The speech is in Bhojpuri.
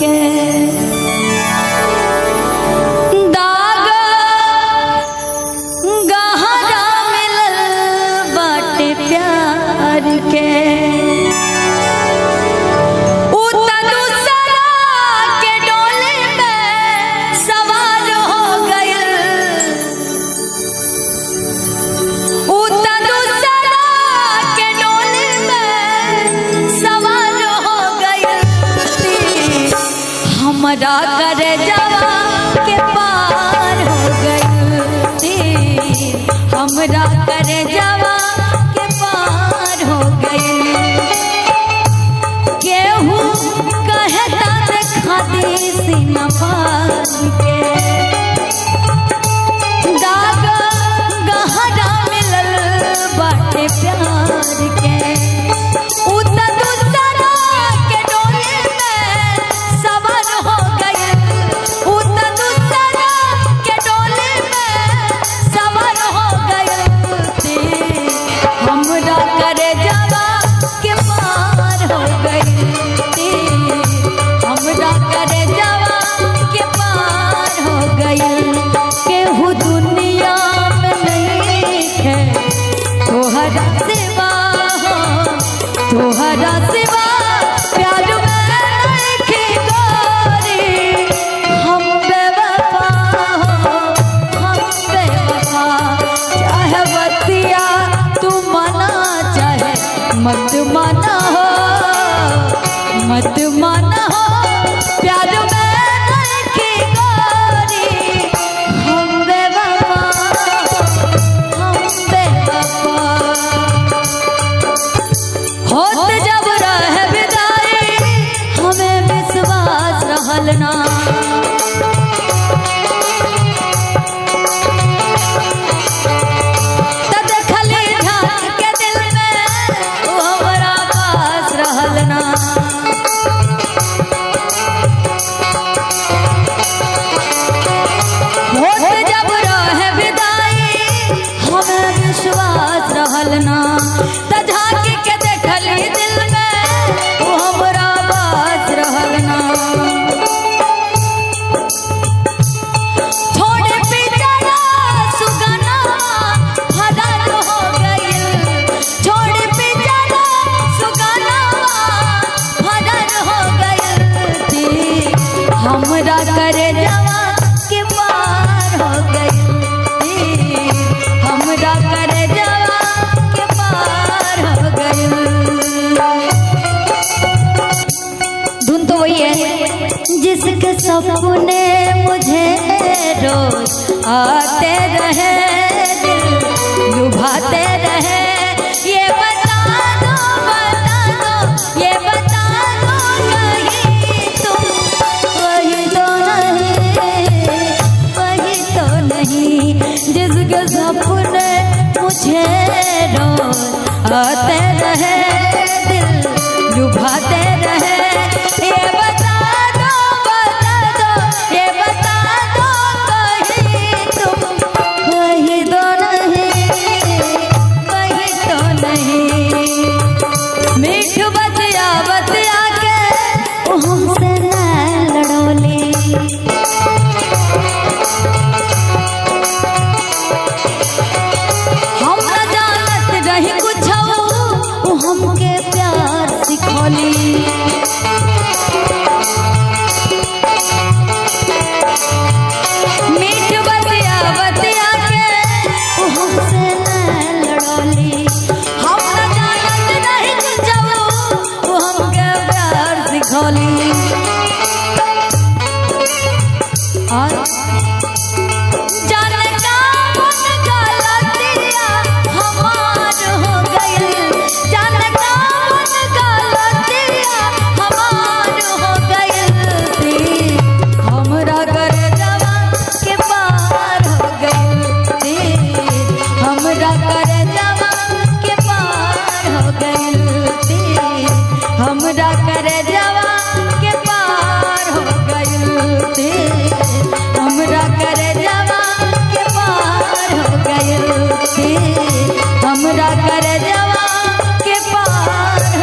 के। दाग गहरा मिलल बाटे प्यार के। उ त दूसरा के डोली में सवार हो गइल। उ त दूसरा के डोली में सवार हो गइल। हमरा कर जवा के पार हो गइल। हमरा कर जवा के पार हो गइल। केहू कहता देखा दी सीना पार के। दाग गहरा मिलल बाटे प्यार के। उ त दूसरा के डोली में सवार हो गइल। उ त दूसरा के डोली में सवार हो गइल। हमरा करे जवा के पार हो गइल। हमरा करे जवा के पार हो गइल। केहू दुनिया में नहीं है तोहरा सिवा हो, तोहरा सिवा प्यार में नइखे गोरी। हम बेवफा हो, हम बेवफा। चाहे बतिया तू मना चाहे मत माना हो, मत माना हो, प्यार में नइखे गोरी। हम बेवफा, हम बेवफा। होत जब रह विदाई हमें विश्वास रहल ना। त देखली झांक के दिल में उ हमरा पास रहल ना। होत जब रह विदाई हमें विश्वास रहल ना। त झांक के देखली दिल में उ हमरा पास रहल ना। छोड़ पिजरा सुगना फरार हो गइल। छोड़ पिजरा सुगना फरार हो गइल। हमरा करे जवा के पार हो गइल। हमरा करे जवा के पार हो गइल। धुन तो वही है जिसके सपने मुझे रोज आते रहे, दिल लुभाते रहे। ये बता दो, बता दो, ये बता दो कहीं तुम वही तो नहीं, वही तो नहीं जिसके सपने मुझे रोज आते रहे, दिल लुभाते रहे। ये बता दो, बता दो, ये बता दो कहीं तुम वही तो नहीं, वही तो नहीं। मीठ बतिया बतिया के वो हमसे न लड़ोली। हम न जानत रही कुछ, वो हमके प्यार सिखौली।